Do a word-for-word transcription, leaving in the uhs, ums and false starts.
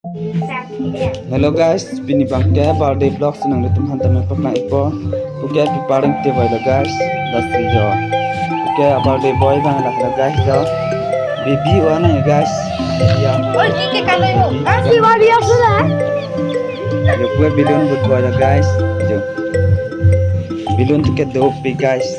Hello guys, pini abang ke birthday vlog si nanglitum aphan tame paklang-ikpo. Puke pi pareng te boy lo guys, lasi jo. Puke birthday boy abang lahelo guys jo. Baby one ya guys. Ya. Oi, ki ke kanai mo? Kasi wali ako na. Jo, puke balloon but boy lo guys. Jo. Balloon tu ke dopik guys.